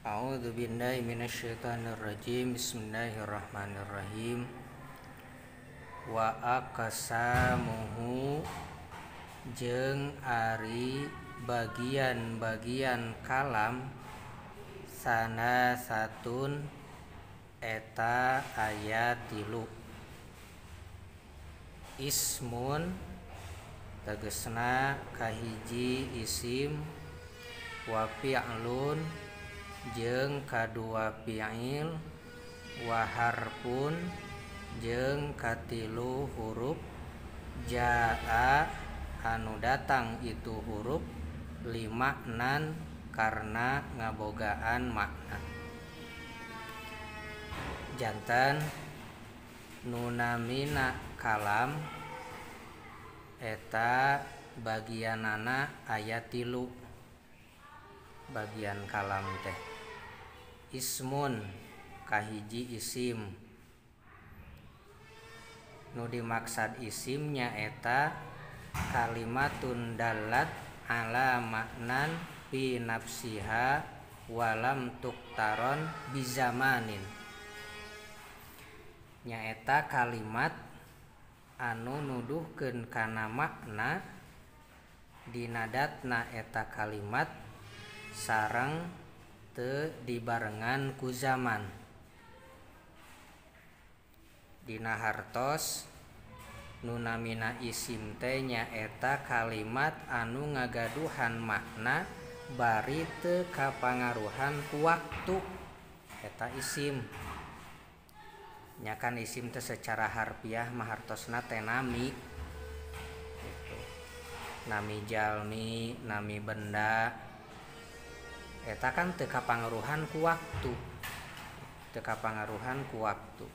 A'udzu billahi minasyaitonir rajim. Bismillahirrahmanirrahim. Wa aqsamuhu jeung ari bagian-bagian kalam sana satun eta aya 3. Ismun tegesna kahiji isim, wa fi'lun jeung kadua fi'il, wa harfun jeung katilu huruf, jaa anu datang itu huruf limaknan karena ngabogaan makna. Jantan nunamina kalam eta bagianana aya 3. Bagian kalam teh ismun kahiji isim, nu dimaksad isimnya eta kalimatun dalat ala maknan fi nafsiha walam tuktaron bizamanin, nyaeta kalimat anu nuduhkeun kana makna dina datna eta kalimat sareng teu dibarengan ku zaman. Dina hartos nu namina isim teh nyaeta kalimat anu ngagaduhan makna bari teu kapangaruhan ku waktu, eta isim. Nya kan isim teh secara harfiah mah hartosna teh nami gitu. Nami jalmi, nami benda, eta kan teu kapangaruhan ku waktu, teu kapangaruhan ku waktu.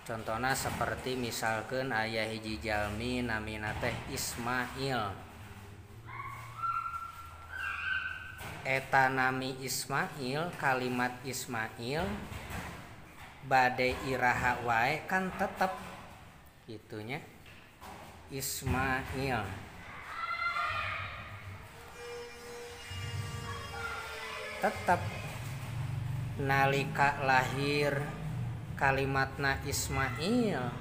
Contohna seperti misalkeun aya hiji jalmi namina teh Ismail. Eta nami Ismail, kalimat Ismail bade iraha wae kan tetep gitunya Ismail. Tetep nalika lahir kalimatna Ismail.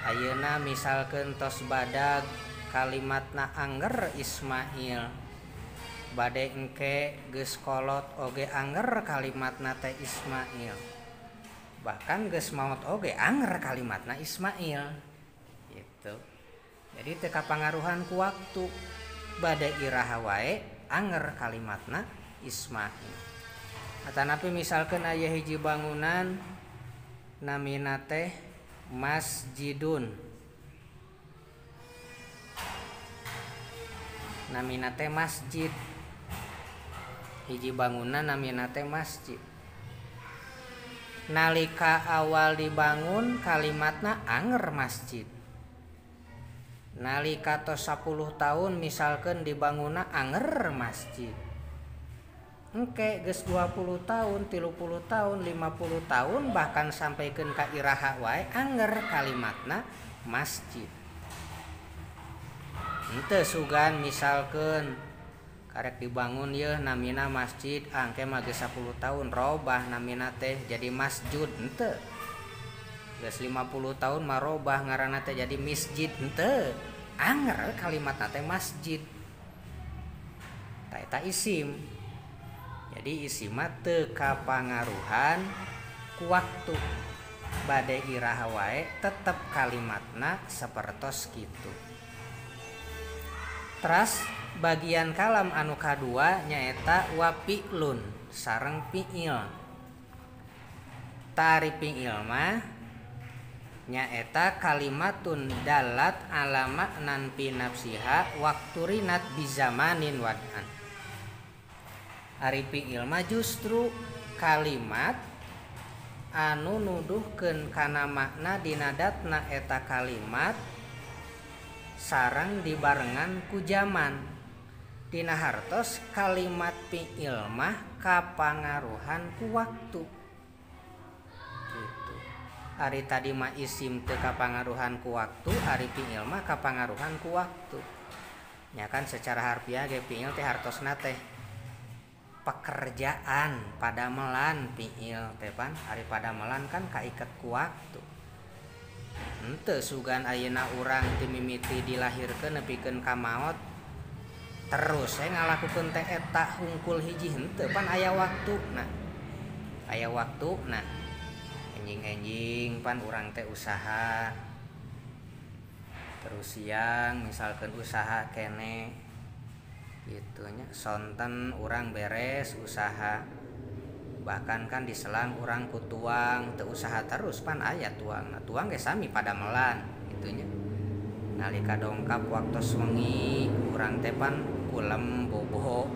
Ayeuna misalkeun tos badag kalimatna angger Ismail. Bade engke geus kolot oge angger kalimatna teh Ismail. Bahkan geus maot oge angger kalimatna Ismail gitu. Jadi teu kapangaruhan ku waktu, bade iraha wae angger kalimatna Ismail. Atanapi misalkeun aya hiji bangunan namina teh masjidun, namina teh masjid, hiji bangunan namina teh masjid. Nalika awal dibangun kalimatna anger masjid. Nalika tos 10 tahun misalkeun dibangunna anger masjid. Engke geus 20 tahun, 30 tahun, 50 tahun bahkan sampaikeun ka iraha wae anger kalimatna masjid. Henteu sugan misalkeun karek dibangun yeuh namina masjid, angke mah geus 10 tahun robah namina teh jadi masjud, henteu. Geus 50 tahun mah robah ngaranna teh jadi masjid, henteu. Anger kalimatna teh masjid. Ta eta isim. Jadi isim mah teu kapangaruhan ku waktu. Bade iraha wae tetep kalimatna sapertos kitu. Teras bagian kalam anu kadua nyaeta wa fi'lun sareng fi'il. Tari fi'il mah nyaeta kalimatun dalat ala maknan fi nafsiha wakturinat bizamanin wad'an. Ari fi'il mah justru kalimat anu nuduhkeun kana makna dina datna eta kalimat sareng dibarengan ku jaman. Dina hartos kalimat fi'il mah kapangaruhan ku waktu gitu. Ari tadi mah isim teu kapangaruhan ku waktu, ari fi'il mah kapangaruhan ku waktu. Nya kan secara harfiah ge fi'il teh hartosna teh Pekerjaan padamelan fiil teh pan ari padamelan kan kaiket ku waktu. Henteu sugan ayeuna urang ti mimiti dilahirkeun nepikeun ka maot terus saya ngalakukeun teh eta hungkul hiji henteu pan aya waktuna. Aya waktuna. Enjing-enjing pan urang teh usaha. Terus siang misalkan usaha kene gitu nya, sonten urang beres usaha. Bahkan kan diselang urang ku tuang teu usaha terus pan aya tuang. Nah, tuang ge sami padamelan gitu nya. Nalika dongkap waktos wengi urang teh pan kulem bobo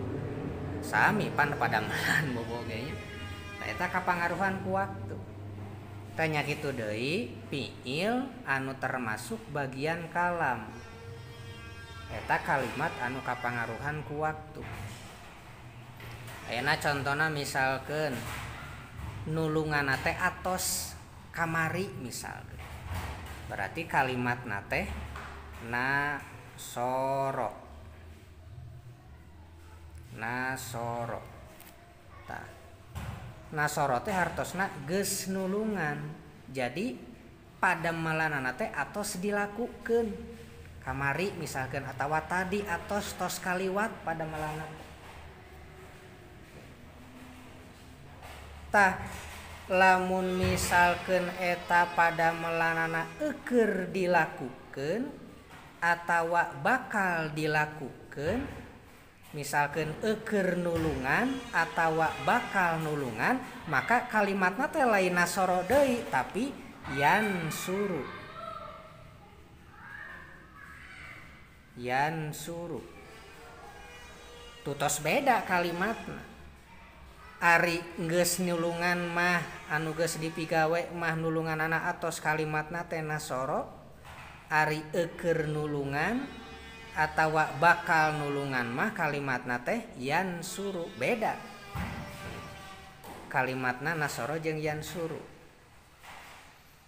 sami pan padamelan bobo ge nya. Nah eta kapangaruhan ku waktu. Tanya kitu deui fiil anu termasuk bagian kalam. Eta kalimat anu kapangaruhan ku waktu. Ayeuna contona misalkeun nulunganna teh atos kamari misalkeun. Berarti kalimatna teh nasoro. Nasoro. Tah. Nasoro teh hartosna geus nulungan. Jadi padamelanana teh atos dilakukeun. Kamari misalkeun atawa tadi atos tos kaliwat padamelanana. Tah lamun misalkeun eta padamelanana eueur dilakukeun atawa bakal dilakukeun, misalkan eueur nulungan atawa bakal nulungan, maka kalimatna teh lain nasoro deui tapi yansuru. Yansuru. Tutos beda kalimatna. Ari geus nulungan mah anu geus dipigawe mah nulunganana atos kalimatna teh nasoro. Ari eueur nulungan atawa bakal nulungan mah kalimatna teh yansuru, beda kalimatna nasoro jeung yansuru.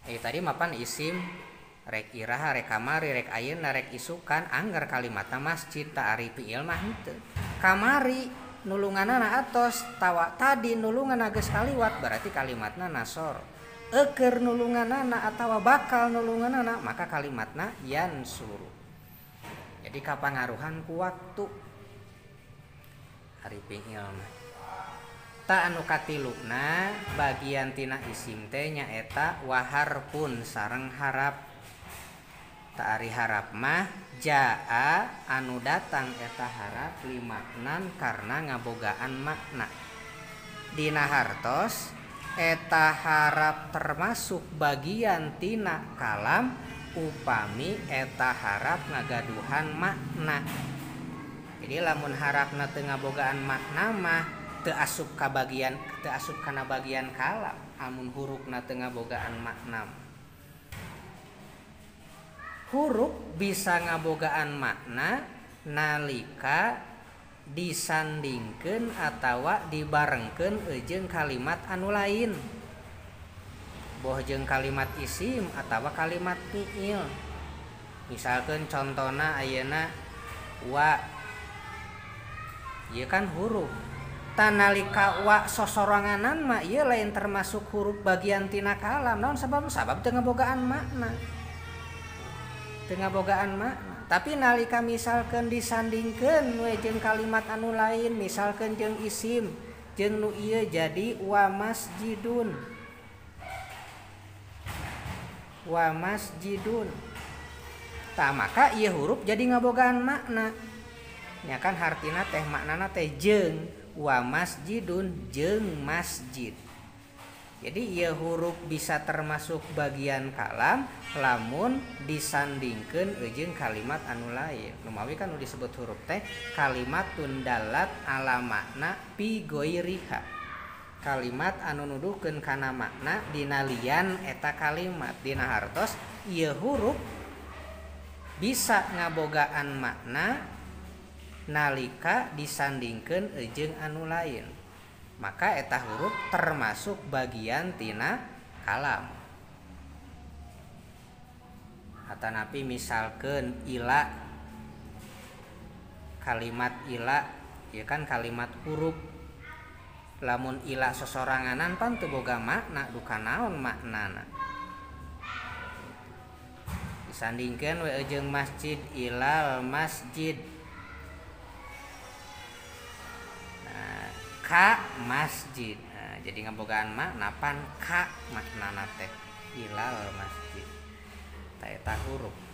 Tadi mapan isim rek iraha rek kamari rek ayeuna rek isukan angger kalimatna masjid ta ari fiil mah henteu. Kamari nulunganana atos tawa tadi nulungan geus kaliwat berarti kalimatna nasoro. Eueur nulunganana atawa bakal nulunganana maka kalimatna yansuru. Jadi kapangaruhan ku waktu ari fiil mah. Ta anu katiluna bagian tina isim teh nyaeta waharpun sareng harap. Ta ari harap mah jaa anu datang eta harap limaknan karena ngabogaan makna. Dina hartos eta harap termasuk bagian tina kalam upami eta harap ngagaduhan makna. Jadi lamun harapna teu ngabogaan makna mah teu asup ka bagian, teu asup kana bagian kalam amun hurufna teu ngabogaan makna. Huruf bisa ngabogaan makna nalika disandingkeun atawa dibarengkeun jeung kalimat anu lain. Boh jeung kalimat isim atawa kalimat fiil. Misalkan contona ayeuna wa. Ieu kan huruf. Tanalika wa sosoranganan mah ieu lain termasuk huruf bagian tina kalam. Naon sabab? Sabab teu ngabogaan makna. Teu ngabogaan makna. Tapi nalika misalkan disandingkeun we jeung kalimat anu lain, misalkan jeung isim, jeung nu ieu jadi wa masjidun. Wa masjidun. Tah maka ieu huruf jadi ngabogaan makna. Nya kan hartina teh maknana teh jeung wa masjidun jeung masjid. Jadi ieu huruf bisa termasuk bagian kalam lamun disandingkeun jeung kalimat anu lain. Lumawi kan nu disebut huruf teh kalimat tundalat ala makna fi ghairiha. Kalimat anu nuduhkeun kana makna dina lian eta kalimat. Dina hartos ieu huruf bisa ngabogaan makna nalika disandingkeun jeung anu lain. Maka eta huruf termasuk bagian tina kalam. Atanapi misalkeun ila, kalimat ila ya kan kalimat huruf. Lamun ila sosoranganan pan teu boga makna, duka naon maknana. Disandingkeun we jeung masjid ilal masjid. Nah, ka masjid. Nah, jadi ngabogaan makna pan ka maknana teh ilal masjid. Ta eta huruf.